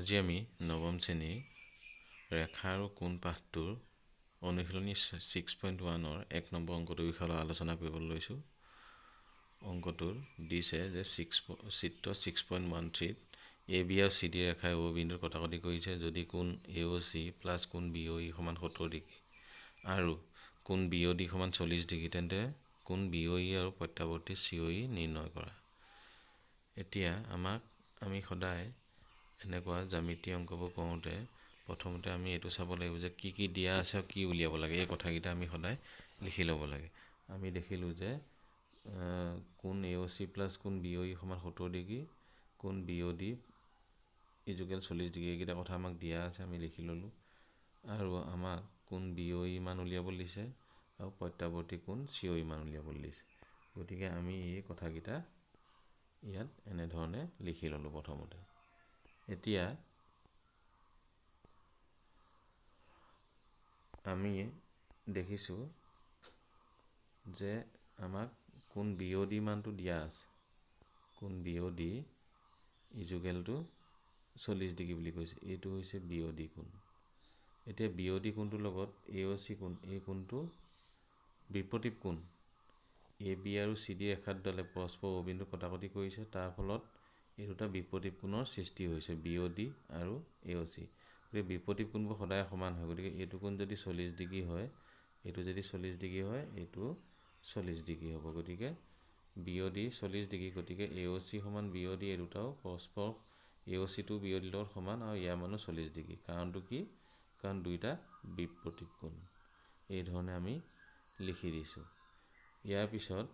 আজি আমি নৱম শ্ৰেণীৰ ৰেখা আৰু কোণ পাঠটোৰ অনুশীলনী 6.1ৰ 1 নম্বৰ অংকটোৰ বিষয়ে আলোচনা কৰিবলৈ লৈছোঁ। অংকটোৰ দিছে যে চিত্ৰ 6.13ত এ বি আৰু চি ডি ৰেখাই অ' বিন্দুত কটাকটি কৰিছে। যদি কোণ এ অ' চি প্লাছ কোণ বি অ' ই সমান 70 ডিগ্ৰী আৰু কোণ বি অ' ডি সমান 40 ডিগ্ৰী, তেন্তে কোণ বি অ' ই আৰু প্ৰত্যাৱৰ্তী চি অ' ই নিৰ্ণয় কৰা। এতিয়া আমি সদায় এনেকুৱা জ্যামিতি অংকবোৰ কৰোঁতে প্ৰথমতে আমি এইটো চাব লাগিব যে কি কি দিয়া আছে আৰু কি উলিয়াব লাগে। এই কথাকেইটা আমি সদায় লিখি ল'ব লাগে। আমি দেখিলোঁ যে কোণ এ অ' চি প্লাছ কোণ বি অ' ই সমান 70 ডিগ্ৰী, কোণ বি অ' ডি ইজুকেল 40 ডিগ্ৰী, এইকেইটা কথা আমাক দিয়া আছে, আমি লিখি ল'লোঁ। আৰু আমাক কোণ বি অ' ই মান উলিয়াবলৈ দিছে আৰু প্ৰত্যাৱৰ্তী কোণ চি অ' ই মান উলিয়াবলৈ দিছে। গতিকে আমি এই কথাকেইটা ইয়াত এনেধৰণে লিখি ল'লোঁ প্ৰথমতে। এতিয়া আমি দেখিছোঁ যে আমাক কোণ বি অ' ডি মানটো দিয়া আছে, কোণ বি অ' ডি ইজুকেলটো 40 ডিগ্ৰী বুলি কৈছে। এইটো হৈছে বি অ' ডি কোণ। এতিয়া বি অ' ডি কোণটোৰ লগত এ অ' চি কোণ, এই কোণটো বিপৰীত কোণ। এ বি আৰু চি ডি ৰেখাদুডালে পৰস্পৰ অ' বিন্দু কটাকটি কৰিছে, তাৰ ফলত এই দুটা বিপৰীত কোণৰ সৃষ্টি হৈছে, বি অ' ডি আৰু এ অ' চি। গতিকে বিপৰীত কোণবোৰ সদায় সমান হয়। গতিকে এইটো কোণ যদি 40 ডিগ্ৰী হয়, এইটো যদি 40 ডিগ্ৰী হয়, এইটো 40 ডিগ্ৰী হ'ব। গতিকে বি অ' ডি 40 ডিগ্ৰী, গতিকে এ অ' চি সমান বি অ' ডি, এই দুটাও পৰস্পৰ এ অ' চিটো বি অ' ডিৰ লগত সমান আৰু ইয়াৰ মানো 40 ডিগ্ৰী। কাৰণটো কি? কাৰণ দুইটা বিপৰীত কোণ। এই ধৰণে আমি লিখি দিছোঁ। ইয়াৰ পিছত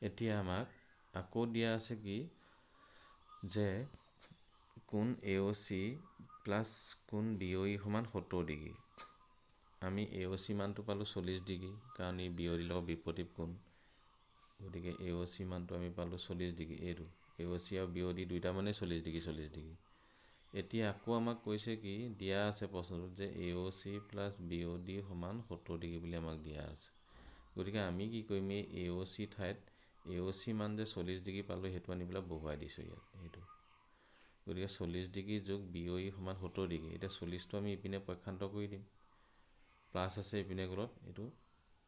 এতিয়া আমাক আকৌ দিয়া আছে কি যে কোণ এ অ' চি প্লাছ কোণ বি অ' ই সমান 70 ডিগ্ৰী। আমি এ অ' চি মানটো পালোঁ 40 ডিগ্ৰী, কাৰণ ই বি অ' ডিৰ লগত বিপৰীত কোণ। গতিকে এ অ' চি মানটো আমি পালোঁ 40 ডিগ্ৰী। এইটো এ অ' চি আৰু বি অ' ডি দুইটা মানেই 40 ডিগ্ৰী 40 ডিগ্ৰী। এতিয়া আকৌ আমাক কৈছে কি দিয়া আছে প্ৰশ্নটোত যে A O C plus B O D সমান 70 ডিগ্ৰী বুলি আমাক দিয়া আছে। গতিকে আমি কি কৰিম, এই এ অ' চি ঠাইত এ অ' চি মান যে 40 ডিগ্ৰী পালোঁ সেইটো আনি পেলাই বহুৱাই দিছোঁ ইয়াত এইটো। গতিকে 40 ডিগ্ৰী যোগ বি অ' ই সমান 70 ডিগ্ৰী। এতিয়া 40টো আমি ইপিনে পক্ষান্তৰ কৰি দিম, প্লাছ আছে ইপিনে গ'লত এইটো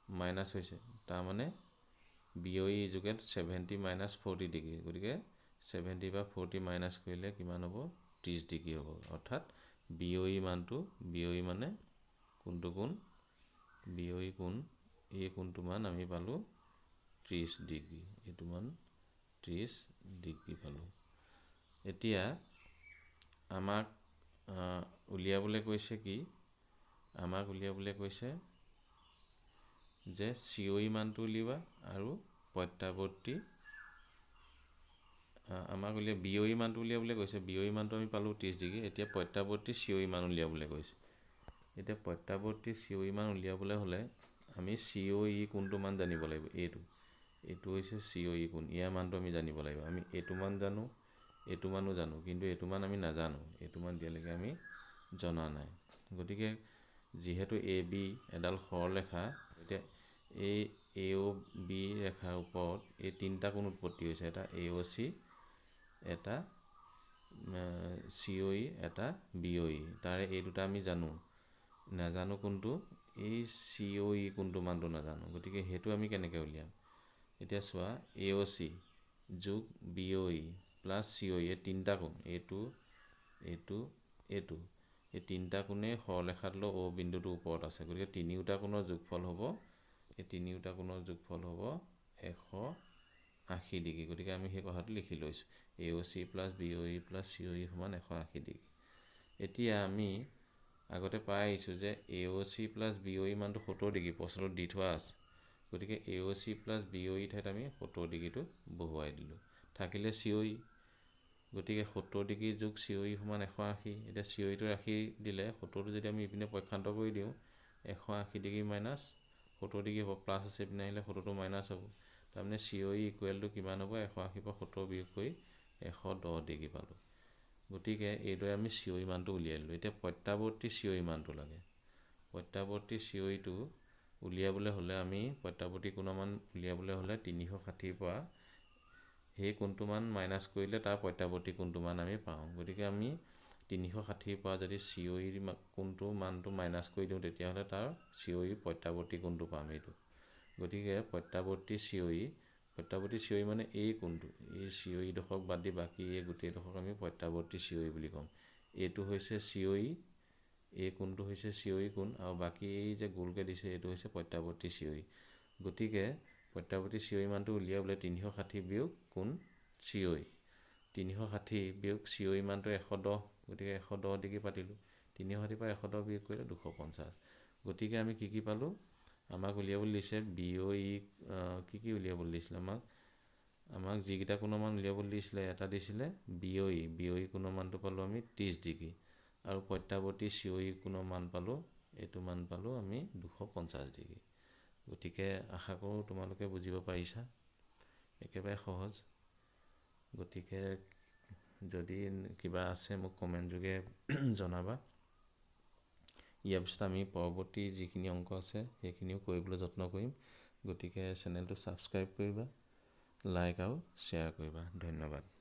মাইনাছ হৈছে, তাৰমানে বি অ' ই ইজুকেল 70 মাইনাছ 40 ডিগ্ৰী। গতিকে 70 বা 40 মাইনাছ কৰিলে কিমান হ'ব, 30 ডিগ্ৰী হ'ব। অৰ্থাৎ বি অ' ই মানটো, বি অ' ই মানে কোনটো কোণ, বি অ' ই কোণ, এই কোণটো মান আমি পালোঁ 30 ডিগ্ৰী, এইটো মান 30 ডিগ্ৰী পালোঁ। এতিয়া আমাক উলিয়াবলৈ কৈছে কি, আমাক উলিয়াবলৈ কৈছে যে চি অ' ই মানটো উলিওৱা আৰু প্ৰত্যাৱৰ্তী আমাক উলিয়াই বি অ' ই মানটো উলিয়াবলৈ কৈছে। বি অ' ই মানটো আমি পালোঁ 30 ডিগ্ৰী। এতিয়া প্ৰত্যাৱৰ্তী চি অ' ই মান উলিয়াবলৈ কৈছে। এতিয়া প্ৰত্যাৱৰ্তী চি অ' ই মান উলিয়াবলৈ হ'লে আমি চি অ' ই কোণটো মান জানিব লাগিব। এইটো হৈছে চি অ' ই কোণ, ইয়াৰ মানটো আমি জানিব লাগিব। আমি এইটো মান জানো, এইটো মানো জানো, কিন্তু এইটো মান আমি নাজানো, এইটো মান এতিয়ালৈকে আমি জনা নাই। গতিকে যিহেতু এ বি এডাল সৰলৰেখা, এতিয়া এই এ অ' বি ৰেখাৰ ওপৰত এই তিনিটা কোণ উৎপত্তি হৈছে, এটা এ অ' চি, এটা চি অ' ই, এটা বি অ' ই। তাৰে এই দুটা আমি জানো, নাজানো কোনটো, এই চি অ' ই কোনটো মানটো নাজানো। গতিকে সেইটো আমি কেনেকৈ উলিয়াম? এতিয়া চোৱা, এ অ' চি যোগ B O E plus C O E, এই তিনিটা কোণ, এইটো এইটো এইটো, এই তিনিটা কোণেই সৰলৰেখাডালৰ অ' বিন্দুটোৰ ওপৰত আছে। গতিকে তিনিওটা কোণৰ যোগফল হ'ব, এই তিনিওটা কোণৰ যোগফল হ'ব 180 ডিগ্ৰী। গতিকে আমি সেই কথাটো লিখি লৈছোঁ, A O C plus B O E plus C O E সমান 180 ডিগ্ৰী। এতিয়া আমি আগতে পাই আহিছোঁ যে A O C plus B O E মানটো 70 ডিগ্ৰী, প্ৰশ্নটোত দি থোৱা আছে। গতিকে A O C plus B O E ঠাইত আমি 70 ডিগ্ৰীটো বহুৱাই দিলোঁ, থাকিলে চি অ' ই। গতিকে 70 ডিগ্ৰী যোগ চি অ' ই সমান 180। এতিয়া চি অ' ইটো ৰাখি দিলে 70টো যদি আমি ইপিনে পক্ষান্তৰ কৰি দিওঁ, 180 ডিগ্ৰী মাইনাছ 70 ডিগ্ৰী হ'ব, প্লাছ আছে ইপিনে আহিলে 70টো মাইনাছ হ'ব। তাৰমানে চি অ' ই ইকুৱেলটো কিমান হ'ব, 180 পৰা 70 বিয়োগ কৰি 110 ডিগ্ৰী পালোঁ। গতিকে এইদৰে আমি চি অ' ই মানটো উলিয়াই দিলোঁ। এতিয়া প্ৰত্যাৱৰ্তী চি অ' ই মানটো লাগে। প্ৰত্যাৱৰ্তী চি অ' ইটো উলিয়াবলৈ হ'লে আমি প্ৰত্যাৱৰ্তী কোণৰ মান উলিয়াবলৈ হ'লে 360ৰ পৰা সেই কোণটো মান মাইনাছ কৰিলে তাৰ প্ৰত্যাৱৰ্তী কোণটো মান আমি পাওঁ। গতিকে আমি 360ৰ পৰা যদি চি অ' ইৰ কোণটো মানটো মাইনাছ কৰি দিওঁ, তেতিয়াহ'লে তাৰ চি অ' ই প্ৰত্যাৱৰ্তী কোণটো পাম এইটো। গতিকে প্ৰত্যাৱৰ্তী চি অ' ই, প্ৰত্যাৱৰ্তী চি অ' ই মানে এই কোণটো, এই চি অ' ই ডোখৰক বাদ দি বাকী এই গোটেইডোখৰক আমি প্ৰত্যাৱৰ্তী চি অ' ই বুলি ক'ম। এইটো হৈছে চি অ' ই, এই কোণটো হৈছে চি অ' ই কোণ, আৰু বাকী এই যে গোলকৈ দিছে এইটো হৈছে প্ৰত্যাৱৰ্তী চি অ' ই। গতিকে প্ৰত্যাৱৰ্তী চি অ' ই মানটো উলিয়াবলৈ 360 বিয়োগ কোণ চি অ' ই, 360 বিয়োগ চি অ' ই মানটো 110, গতিকে 110 ডিগ্ৰী পাতিলোঁ। 360ৰ পৰা 110 বিয়োগ কৰিলে 250। গতিকে আমি কি কি পালোঁ? আমাক উলিয়াবলৈ দিছে বি অ' ই, কি কি উলিয়াবলৈ দিছিলে আমাক? আমাক যিকেইটা কোণৰ মান উলিয়াবলৈ দিছিলে, এটা দিছিলে বি অ' ই, বি অ' ই কোণৰ মানটো পালোঁ আমি 30 ডিগ্ৰী, আৰু প্ৰত্যাৱৰ্তী চি অ' ই কোণৰ মান পালোঁ, এইটো মান পালোঁ আমি 250 ডিগ্ৰী। গতিকে আশা কৰোঁ তোমালোকে বুজিব পাৰিছা, একেবাৰে সহজ। গতিকে যদি কিবা আছে মোক কমেণ্ট যোগে জনাবা। ইয়াৰ পিছত আমি পৰৱৰ্তী যিখিনি অংক আছে সেইখিনিও কৰিবলৈ যত্ন কৰিম। গতিকে চেনেলটো ছাবস্ক্ৰাইব কৰিবা, লাইক আৰু শ্বেয়াৰ কৰিবা। ধন্যবাদ।